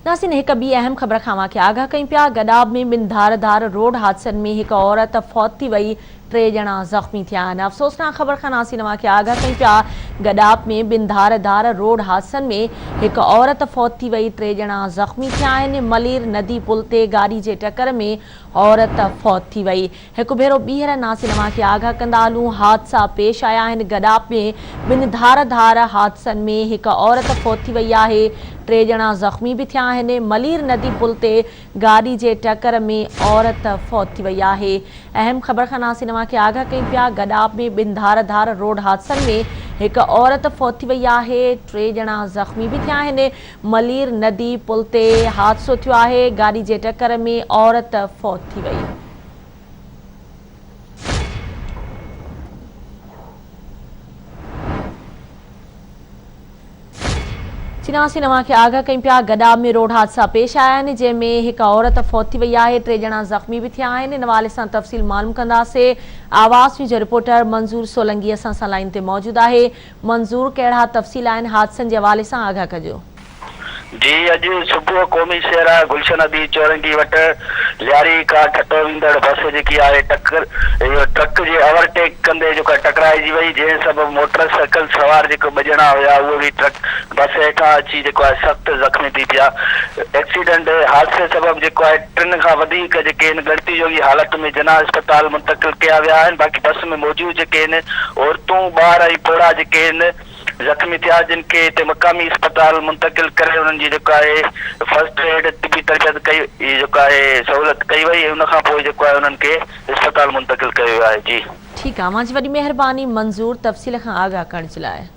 ناظرين هڪ ٻي اهم خبر کان اوهان کي آگاهه ڪيون پيا، گڏاب ۾ ٻن ڌار ڌار روڊ حادثن ۾ هڪ عورت فوت ٿي وئي، ٽي ڄڻا زخمي ٿيا آهن. افسوسناڪ خبر کان ناظرين اوهان کي آگاهه ڪيون پيا، گڏاب ۾ ٻن ڌار ڌار روڊ حادثن ۾ هڪ عورت فوت ٿي وئي، ٽي ڄڻا زخمي ٿيا آهن. ملير ندي پل تي گاڏي جي ٽڪر ۾ عورت فوت ٿي وئي. هڪ ڀيرو ٻيهر ناظرين اوهان کي آگاهه ڪندا هلون حادثا پيش آيا آهن گڏاپ ۾ ٻن ڌار ڌار حادثن ۾ هڪ عورت فوت ٿي وئي آهي ٽي ڄڻا زخمي به ٿيا آهن ملير ندي پل تي گاڏي جي ٽڪر ۾ عورت فوت ٿي وئي آهي اهم خبر کان ناظرين اوهان کي آگاهه ڪيون پيا گڏاپ ۾ ٻن ڌار ڌار روڊ حادثن ۾ هڪ عورت فوت ٿي وئي آهي ٽي ڄڻا زخمي به ٿيا آهن ملير ندي پل تي حادثو ٿيو آهي گاڏي جي ٽڪر ۾ عورت فوت ٿي وئي. چناسين اوهان کي آگاهه ڪيون پيا گڏاب ۾ روڊ حادثا پيش آيا آهن جنهن ۾ هڪ عورت فوت ٿي وئي آهي ٽي ڄڻا زخمي به ٿيا آهن ان حوالي سان تفصيل معلوم ڪنداسي آواز نيوز جو رپورٽر منظور سولنگي اسان سان لائين تي موجود آهي منظور ڪهڙا تفصيل آهن حادثن جي حوالي سان آگاهه ڪجو. جي اڄ صبح قومي شهراهه گلشن حديد چورنگي وٽ لياري کان ٺٽو ويندڙ بس جيڪي آهي ٽڪر اهو ٽرڪ جي اوور ٽيڪ ڪندي جيڪو آهي ٽڪرائجي وئي جنهن سبب موٽر سائيڪل سوار جيڪو ٻه ڄڻا هيا اهي به ٽرڪ بس هيٺان اچي جيڪو آهي سخت زخمي ٿي پيا ايڪسيڊنٽ حادثي سبب جيڪو آهي ٽن کان وڌيڪ جيڪي آهن ڳڻتي جوڳي حالت ۾ جناح اسپتال منتقل ڪيا ويا آهن باقي بس ۾ موجود جيڪي آهن عورتون ٻار ۽ پوڙها جيڪي آهن زخمي ٿيا جن کي هتي مقامي اسپتال منتقل ڪري انهن جي جيڪو آهي فرسٽ ايڊ طبي تربيت ڪئي جيڪو آهي سهولت ڪئي وئي ان کان پوء جيڪو آهي انهن کي اسپتال منتقل ڪيو ويو آهي جي. ٺيڪ آ اوهان جي وڏي مهرباني منظور تفصيل کان آگاهه ڪرڻ جي لاء.